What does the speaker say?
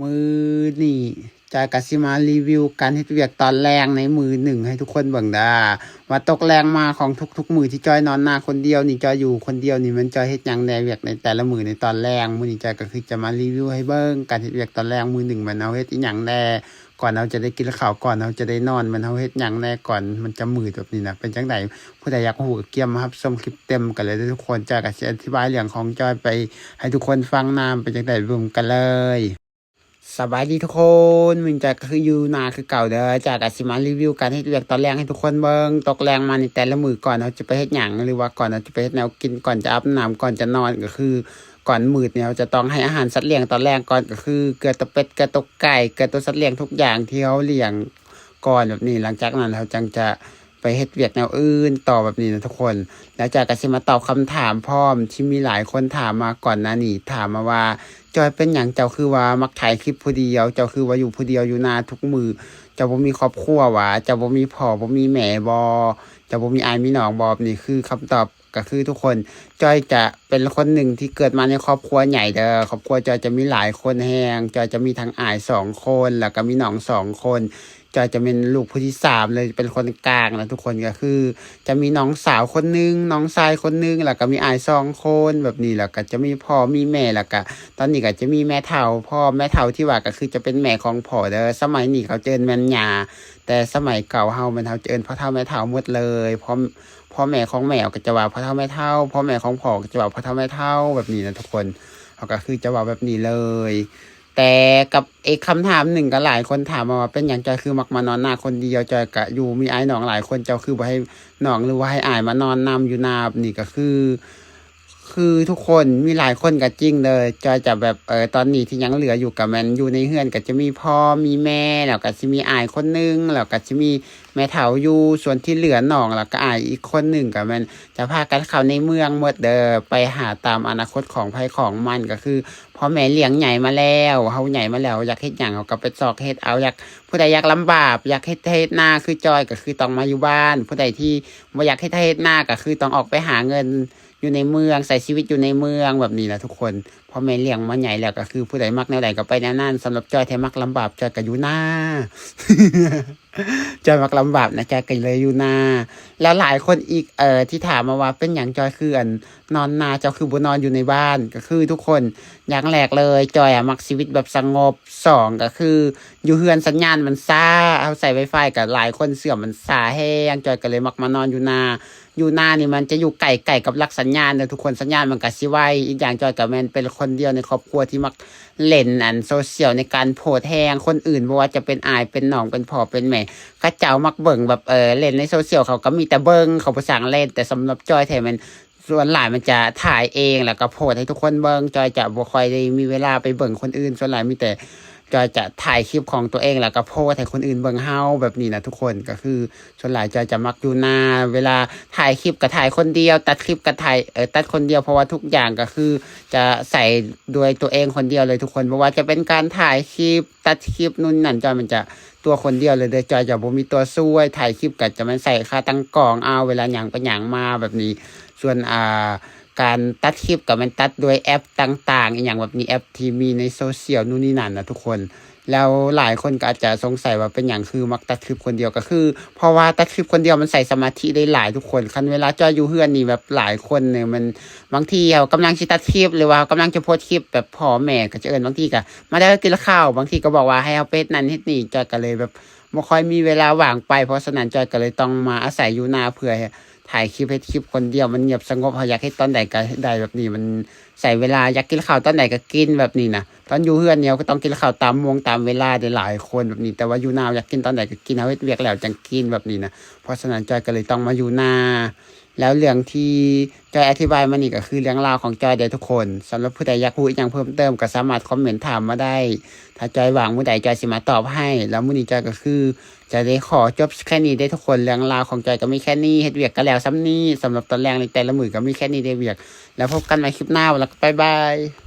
ມື້ນີ້ຈອຍກະຊິມາຣີວິວການເຮັດວຽກຕອນແລງໃນມື້ໜຶ່ງໃຫ້ທຸກຄົນເບິ່ງເດີ້ ວ່າຕົກແລງມາຂອງທຸກໆມື້ທີ່ຈອຍນອນນາຄົນດຽວນີ້ ຈອຍຢູ່ຄົນດຽວນີ້ ແມ່ນຈອຍເຮັດຫຍັງແດ່ ວຽກໃນແຕ່ລະມື້ໃນຕອນແລງ. ມື້ນີ້ຈອຍກະຄືຈະມາຣີວິວໃຫ້ເບິ່ງການເຮັດວຽກຕອນແລງ ມື້ໜຶ່ງແມ່ນເຮົາເຮັດອີ່ຫຍັງແດ່ ກ່ອນເຮົາຈະໄດ້ກິນເຂົ້າ ກ່ອນເຮົາຈະໄດ້ນອນ ແມ່ນເຮົາເຮັດຫຍັງແດ່ ກ່ອນມັນຈະມືດແບບນີ້ນະ ເປັນຈັ່ງໃດ? ຜູ້ໃດຢາກຮູ້ກະກຽມມາຮັບຊົມຄລິບເຕັມກັນເລີຍເດີ້ທຸກຄົນ. ຈອຍກະຊິອະທິບາຍເລື່ອງຂອງຈອຍໄປໃຫ້ທຸກຄົນຟັງນຳ ເປັນຈັ່ງໃດ ໄປເບິ່ງກັນເລີຍ. ສະບາຍດີທຸກຄົນ ມື້ນີ້ຈອຍກະຄືຢູ່ນາຄືເກົ່າເດີ້. ຈອຍກະຊິມາຣີວິວການເຮັດວຽກຕອນແລງໃຫ້ທຸກຄົນເບິ່ງ ຕົກແລງມາໃນແຕ່ລະມື້ ກ່ອນເຮົາຈະໄປເຮັດຫຍັງ ຫຼືວ່າກ່ອນເຮົາຈະໄປເຮັດແນວກິນ ກ່ອນຈະອາບນ້ຳ ກ່ອນຈະນອນ ກະຄື ກ່ອນມືດນີ້ເຮົາຈະຕ້ອງໃຫ້ອາຫານສັດລ້ຽງຕອນແລງກ່ອນ ກະຄືເກືອໂຕເປັດ ເກືອໂຕໄກ່ ເກືອໂຕສັດລ້ຽງທຸກຢ່າງທີ່ເຮົາລ້ຽງກ່ອນແບບນີ້ ຫຼັງຈາກນັ້ນເຮົາຈັ່ງຈະໄປເຮັດວຽກແນວອື່ນຕໍ່ແບບນີ້ນະທຸກຄົນ. ແລ້ວຈອຍກະຊິມາຕອບຄຳຖາມພ້ອມ ທີ່ມີຫຼາຍຄົນຖາມມາກ່ອນໜ້ານີ້ ຖາມມາວ່າ ຈອຍ ເປັນຫຍັງເຈົ້າຄືວ່າມັກຖ່າຍຄລິບຜູ້ດຽວ ເຈົ້າຄືວ່າຢູ່ຜູ້ດຽວຢູ່ນາທຸກມື້ ເຈົ້າບໍ່ມີຄອບຄົວຫວາ ເຈົ້າບໍ່ມີພໍ່ບໍ່ມີແມ່ບໍ ເຈົ້າບໍ່ມີອ້າຍມີນ້ອງບໍ? ນີ້ຄືຄຳຕອບ ກະຄືທຸກຄົນ ຈອຍຈະເປັນຄົນໜຶ່ງທີ່ເກີດມາໃນຄອບຄົວໃຫຍ່ເດີ້ ຄອບຄົວຈອຍຈະມີຫຼາຍຄົນແຮງ ຈອຍຈະມີທັງອ້າຍສອງຄົນ ແລ້ວກະມີນ້ອງສອງຄົນ ຈອຍຈະແມ່ນລູກຜູ້ທີສາມເລີຍ ເປັນຄົນກາງນະທຸກຄົນ ກະຄືຈະມີນ້ອງສາວຄົນໜຶ່ງ ນ້ອງຊາຍຄົນໜຶ່ງ ແລ້ວກະມີອ້າຍສອງຄົນແບບນີ້ ແລ້ວກະຈະມີພໍ່ມີແມ່ ແລ້ວກະຕອນນີ້ກະຈະມີແມ່ເຖົ້າພ້ອມ ແມ່ເຖົ້າທີ່ວ່າກະຄືຈະເປັນແມ່ຂອງພໍ່ເດີ້ ສະໄໝນີ້ເຂົາຈະເອີ້ນແມ່ນຍ່າ ແຕ່ສະໄໝເກົ່າເຮົາແມ່ນເຮົາຈະເອີ້ນພໍ່ເຖົ້າແມ່ເຖົ້າໝົດເລີຍ ພໍ່ ພໍ່ແມ່ຂອງແມ່ເຂົາກະຈະວ່າພໍ່ເຖົ້າແມ່ເຖົ້າ ພໍ່ແມ່ຂອງພໍ່ກະຈະວ່າພໍ່ເຖົ້າແມ່ເຖົ້າແບບນີ້ນະທຸກຄົນ ເຮົາກະຄືຈະເວົ້າແບບນີ້ເລີຍ. ແຕ່ກັບອີກຄຳຖາມໜຶ່ງ ກະຫຼາຍຄົນຖາມມາວ່າ ເປັນຫຍັງຈອຍຄືມັກມານອນນາຄົນດຽວ ຈອຍກະຢູ່ມີອ້າຍນ້ອງຫຼາຍຄົນ ເຈົ້າຄືບໍ່ໃຫ້ນ້ອງ ຫຼືວ່າໃຫ້ອ້າຍມານອນນຳຢູ່ນາແບບນີ້ ກະຄື ຄືທຸກຄົນ ມີຫຼາຍຄົນກະຈິງເດີ້ ຈອຍຈະແບບ ເອີ ຕອນນີ້ທີ່ຍັງເຫຼືອຢູ່ກະແມ່ນຢູ່ໃນເຮືອນ ກະຈະມີພໍ່ມີແມ່ ແລ້ວກະຊິມີອ້າຍຄົນໜຶ່ງ ແລ້ວກະຊິມີແມ່ເຖົ້າຢູ່ ສ່ວນທີ່ເຫຼືອນ້ອງ ແລ້ວກະອ້າຍອີກຄົນໜຶ່ງ ກະແມ່ນຈະພາກັນເຂົ້າໃນເມືອງໝົດເດີ້ ໄປຫາຕາມອະນາຄົດຂອງໃຜຂອງມັນ ກະຄືພໍ່ແມ່ລ້ຽງໃຫຍ່ມາແລ້ວ ເຮົາໃຫຍ່ມາແລ້ວ ຢາກເຮັດຫຍັງເຮົາກະໄປຊອກເຮັດເອົາ ຢາກ ຜູ້ໃດຢາກລຳບາກ ຢາກເຮັດໄຮ່ເຮັດນາຄືຈອຍ ກະຄືຕ້ອງມາຢູ່ບ້ານ ຜູ້ໃດທີ່ບໍ່ຢາກເຮັດໄຮ່ເຮັດນາ ກະຄືຕ້ອງອອກໄປຫາເງິນ ຢູ່ໃນເມືອງ ໃຊ້ຊີວິດຢູ່ໃນເມືອງແບບນີ້ນະທຸກຄົນ ພໍ່ແມ່ລ້ຽງມາໃຫຍ່ແລ້ວ ກະຄືຜູ້ໃດມັກແນວໃດກະໄປແນວນັ້ນ. ສຳລັບຈອຍທີ່ມັກລຳບາກ ຈອຍກະຢູ່ນາ ຈອຍມັກລຳບາກນະ ຈອຍກະເລີຍຢູ່ນາ. ແລ້ວຫຼາຍຄົນອີກ ເອີ ທີ່ຖາມມາວ່າ ເປັນຫຍັງຈອຍຄື ອັນ ນອນນາ ເຈົ້າຄືບໍ່ນອນຢູ່ໃນບ້ານ? ກະຄືທຸກຄົນ ຢ່າງແລກເລີຍ ຈອຍອະມັກຊີວິດແບບສະຫງົບ ສອງ ກະຄືຢູ່ເຮືອນສັນຍານມັນຊ້າ ເຮົາໃຊ້ໄວຟາຍ ກະຫຼາຍຄົນເຊື່ອມັນຊ້າແຮງ ຈອຍກະເລີຍມັກມານອນຢູ່ນາ. ຢູ່ນານີ້ມັນຈະຢູ່ໃກ້ໆກັບຫຼັກສັນຍານເດີ້ທຸກຄົນ ສັນຍານມັນກະຊິໄວ ອີກຢ່າງຈອຍກະແມ່ນເປັນຄົນດຽວໃນຄອບຄົວທີ່ມັກຫຼິ້ນອັນໂຊຊຽວໃນການໂພສແຮງ ຄົນອື່ນບໍ່ວ່າຈະເປັນອ້າຍເປັນນ້ອງເປັນພໍ່ເປັນແມ່ ເຂົາເຈົ້າມັກເບິ່ງແບບ ເອີ ຫຼິ້ນໃນໂຊຊຽວ ເຂົາກະມີແຕ່ເບິ່ງ ເຂົາບໍ່ຊ່າງຫຼິ້ນ ແຕ່ສຳລັບຈອຍແທ້ແມ່ນ ສ່ວນຫຼາຍມັນຈະຖ່າຍເອງ ແລ້ວກະໂພສໃຫ້ທຸກຄົນເບິ່ງ ຈອຍຈະບໍ່ຄ່ອຍໄດ້ມີເວລາໄປເບິ່ງຄົນອື່ນ ສ່ວນຫຼາຍມີແຕ່ຈອຍຈະຖ່າຍຄລິບຂອງຕົວເອງ ແລ້ວກະໂພສໃຫ້ຄົນອື່ນເບິ່ງເຮົາແບບນີ້ນະທຸກຄົນ ກະຄື ສ່ວນຫຼາຍຈອຍຈະມັກຢູ່ນາ ເວລາຖ່າຍຄລິບກະຖ່າຍຄົນດຽວ ຕັດຄລິບກະຖ່າຍ ເອີ ຕັດຄົນດຽວ ເພາະວ່າທຸກຢ່າງກະຄືຈະໃສ່ດ້ວຍຕົວເອງຄົນດຽວເລີຍທຸກຄົນ ບໍ່ວ່າຈະເປັນການຖ່າຍຄລິບ ຕັດຄລິບ ນູ່ນນີ້ນັ້ນ ຈອຍມັນຈະຕົວຄົນດຽວເລີຍເດີ້ ຈອຍຈະບໍ່ມີຕົວຊ່ວຍ ຖ່າຍຄລິບກະຈະແມ່ນໃສ່ຂາຕັ້ງກ້ອງເອົາ ເວລາຍ່າງໄປຍ່າງມາແບບນີ້ ສ່ວນ ອ່າ ການຕັດຄລິບກະແມ່ນຕັດດ້ວຍແອັບຕ່າງໆ ອີ່ຫຍັງແບບນີ້ ແອັບທີ່ມີໃນໂຊຊຽວ ນູ່ນນີ້ນັ້ນນະທຸກຄົນ. ແລ້ວຫຼາຍຄົນກະອາດຈະສົງໄສວ່າ ເປັນຫຍັງຄືມັກຕັດຄລິບຄົນດຽວ ກະຄື ເພາະວ່າຕັດຄລິບຄົນດຽວມັນໃຊ້ສະມາທິໄດ້ຫຼາຍທຸກຄົນ ຄັນເວລາຈອຍຢູ່ເຮືອນນີ້ແບບຫຼາຍຄົນນີ້ມັນ ບາງທີເຮົາກຳລັງຊິຕັດຄລິບ ຫຼືວ່າເຮົາກຳລັງຈະໂພສຄລິບແບບພໍ່ແມ່ກະຈະເອີ້ນ ບາງທີກະ ມາເດີ້ກິນເຂົ້າ ບາງທີກະບອກວ່າໃຫ້ເຮົາໄປເຮັດນັ້ນເຮັດນີ້ ຈອຍກະເລີຍແບບບໍ່ຄ່ອຍມີເວລາວ່າງໄປ ເພາະສະນັ້ນຈອຍກະເລີຍຕ້ອງມາອາໄສຢູ່ນາເພື່ອຖ່າຍຄລິບ ເຮັດຄລິບຄົນດຽວ ມັນງຽບສະຫງົບ ເຮົາຢາກເຮັດຕອນໃດກະເຮັດໄດ້ແບບນີ້ ມັນໃຊ້ເວລາ ຢາກກິນເຂົ້າຕອນໃດກະກິນແບບນີ້ນະ ຕອນຢູ່ເຮືອນນີ້ເຮົາກະຕ້ອງກິນເຂົ້າຕາມໂມງຕາມເວລາເດ້ຫຼາຍຄົນແບບນີ້ ແຕ່ວ່າຢູ່ນາຢາກກິນຕອນໃດກະກິນ ເຮົາເຮັດວຽກແລ້ວຈັ່ງກິນແບບນີ້ນະ ເພາະສະນັ້ນຈອຍກະເລີຍຕ້ອງມາຢູ່ນາ. ແລ້ວເລື່ອງທີ່ຈອຍອະທິບາຍມານີ້ກະຄືເລື່ອງລາວຂອງຈອຍເດີ້ທຸກຄົນ ສຳລັບຜູ້ໃດຢາກຮູ້ອີ່ຫຍັງເພີ່ມເຕີມກະສາມາດຄອມເມັນຖາມມາໄດ້ ຖ້າຈອຍວ່າງມື້ໃດຈອຍຊິມາຕອບໃຫ້ ແລ້ວມື້ນີ້ຈອຍກະຄືຈະໄດ້ຂໍຈົບແຄ່ນີ້ເດີ້ທຸກຄົນ ເລື່ອງລາວຂອງຈອຍກະມີແຄ່ນີ້ ເຮັດວຽກກະແລ້ວສ່ຳນີ້ ສຳລັບຕອນແລງໃນແຕ່ລະມື້ກະມີແຄ່ນີ້ເດີ້ວຽກ ແລ້ວພົບກັນໃໝ່ຄລິບໜ້າ ແລ້ວກະບາຍບາຍ.